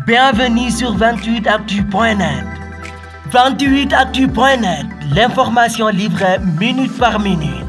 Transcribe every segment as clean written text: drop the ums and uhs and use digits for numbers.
Bienvenue sur 28actu.net. 28actu.net, l'information livrée minute par minute.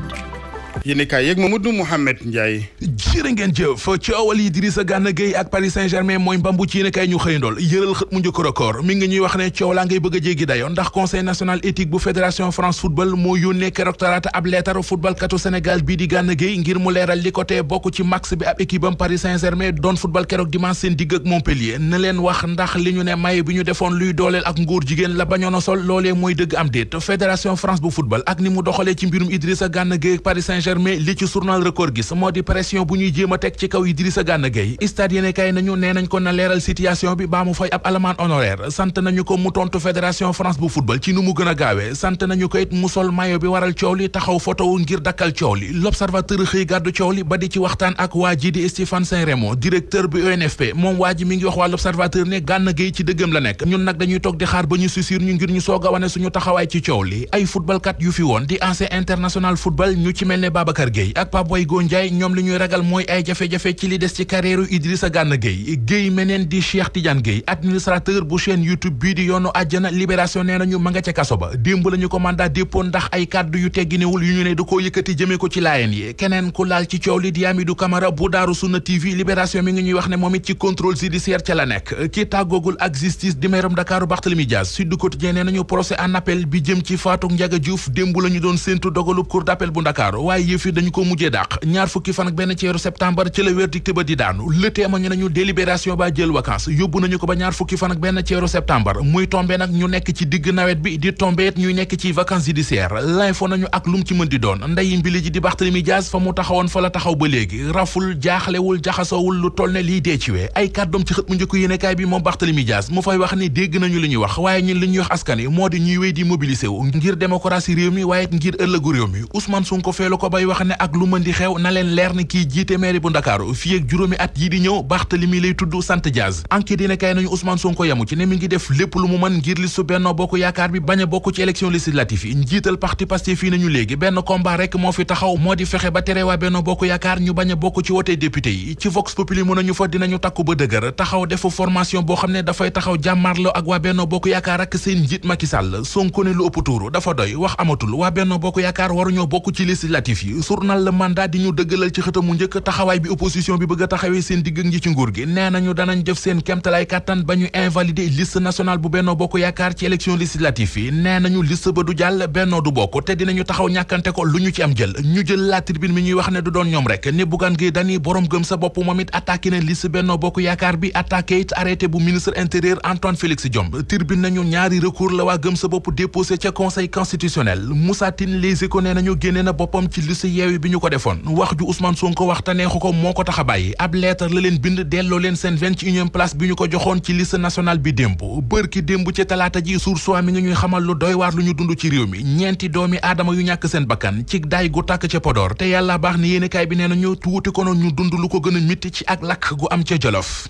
yéenekaay yeeg Mamadou Mouhamed Ndiaye. jërë ngeen jëf coowal Idrissa Gana Gueye ak Paris Saint-Germain mooy mbambu ci yéenekaay ñu xëyandool yëral xët mu njëkk record mi ngi ñuy wax ne coow laa ngay bëgg a jéggi dayo ndax conseil national éthique bu fédération France football moo yónnee keroog talaata ab leetar footballkatu Sénégal bii di Gana Gueye ngir mu leeral li ko tee bokk ci max bi ab équipe am Paris Saint-Germain doon football keroog dimanche seen digg ak Montpellier na leen wax ndax li ñu ne maye bi ñu defoon luy dooleel ak ngóor jigéen la bañoon a sol loolee mooy dëgg am déet fédération France bu football ak ni mu doxalee ci mbirum Idrissa Gana Gueye ak Paris Saint-Germain li ci journal record gis moo di pression bu ñuy jéem a teg ci kaw Idrissa Gana Gueye stade yéene kay nañu nee nañ ko na leeral situation bi baa mu fay ab alamaan honoraire sant nañu ko mu tontu fédération France bu football ci nu mu gën a gaawee sant nañu ko it mu sol maillot bi waral coow li taxaw photo ngir dakkal coow li l'observateur xëy gàddu coow li ba di ci waxtaan ak waa ji di Stéphane Saint-Rémy directeur bu UNFP moom waa ji mi ngi wax waa l'observateur ne Gana Gueye ci dëggam la nekk ñun nag dañuy toog di xaar ba ñu susur ñu ngir ñu soog a wane suñu taxawaay ci coow li ay footballkat yu fi woon di ancien international football ñu ci mel ne Babacar Gueye ak Pape Boye Ndiaye ñoom li ñuy ragal mooy ay jafe-jafe ci li des ci carrière Idrissa Gana Gueye Gueye meneen di Cheikh Tidiane Gueye administrateur bu chaîne YouTube bii di yoonu àjjana libération nee nañu ma nga ca kaso ba démb la ñu ko mandat dépôt ndax ay kàddu yu tegginewul yu ñu ne da koo yëkkati jëmee ko ci laayeen yi keneen ku laal ci coow li di Amidou Camara bu Daaru Sunna TV libération mi ngi ñuy wax ne moom it ci contrôle judiciaire ca la nekk ki tàggoogul ak justice di meeram Dakar Barthélémy Dias Sud Quotidien nee nañu procès en appel bi jëm ci faatu Ndiaga Diouf démb la ñu doon séentu dogalub cour d'appel bu Dakar waaye yëf yi dañu ko mujjee dàq ñaar fukki fan ak benn ci weeru septembre ci la verdict ba di daanu Le Témoin nañu délibération ba jël vacances yóbbu nañu ko ba ñaar fukki fan ak benn ci weeru septembre muy tombé nag ñu nekk ci digg nawet bi di tombé ñuy nekk ci vacances judiciaires L'Info nañu ak lum ci mën di doon ndeyi mbili ji di Barthélémy Dias fa mu taxawoon fa la taxaw ba léegi raful jaaxlewul jaxasoowul lu toll ne lii dee ci wee ay kàddoom ci xët mu njëkk yéenekaay bi moom Barthélémy Dias mu fay wax ni dégg nañu li ñuy wax waaye ñun li ñuy wax askan wi moo di ñuy wéy di mobiliser wu ngir démocratie réew mi waaye ngir ëllëgu réew mi Ousmane Sonko feelu ko bay wax ne ak lu mën di xew na leen leer ni kii jiite mairie bu Ndakaaru fii ak juróomi at yi di ñëw Barthélémy lay tudd sant Dias enquête dina kay nañu Ousmane Sonko yamu ci ne mi ngi def lépp lu mu mën ngir listu Benno Bokk Yaakaar bi bañ a bokk ci élection législative yi njiital parti Pastef fii nañu léegi benn combat rek moo fi taxaw moo di fexe ba tere waa Benno Bokk Yaakaar ñu bañ a bokk ci wote député yi ci Vox Populi mën nañu fa dinañu takku ba dëgër taxaw defu formation boo xam ne dafay taxaw jàmmarloo ak waa Benno Bokk Yaakaar ak seen njiit Macky Sall Sonko ne lu ëpp tuuru dafa doy wax amatul waa Benno Bokk Yaakaar waruñoo bokk ci législative yi journal Le Mandat di ñu dëggalal ci xëtam mu njëkk taxawaay bi opposition bi bëgg a taxawee seen digg ngi ci nguur gi nee nañu danañ def seen kemtalaay kàttan ba ñu invalider liste nationale bu Benno Bokk Yaakaar ci élection législative yi nee nañu liste ba du jàll Benno du bokk te dinañu taxaw ñàkkante ko lu ñu ci am jël ñu jël La Tribune mi ñuy wax ne du doon ñoom rek ne Bougane Gueye Dany borom gëm sa bopp moom it attaqué na liste Benno Bokk Yaakaar bi attaqué it arrêté bu ministre intérieur Antoine Félix Diome Tribune nañu ñaari recours la waa gëm sa bopp déposé ca conseil constitutionnel Moussa Tine Les Échos nee nañu génne na boppam ci liste Yewwi bi ñu ko defoon wax ju Ousmane Sonko wax te neexu ko moo ko tax a bàyyi ab lettre la leen bind delloo leen seen 21e place bi ñu ko joxoon ci liste nationale bi démb bërki démb ci talaata ji Source A mi ngi ñuy xamal lu doy waar lu ñu dund ci réew mi ñeenti doomi aadama yu ñàkk seen bakkan ci daay gu tàkk ca Podor te yàlla baax ni yéenekaay bi nee nañu tuuti konoon ñu dund lu ko gën a mitti ci ak lakk gu am ca Jolof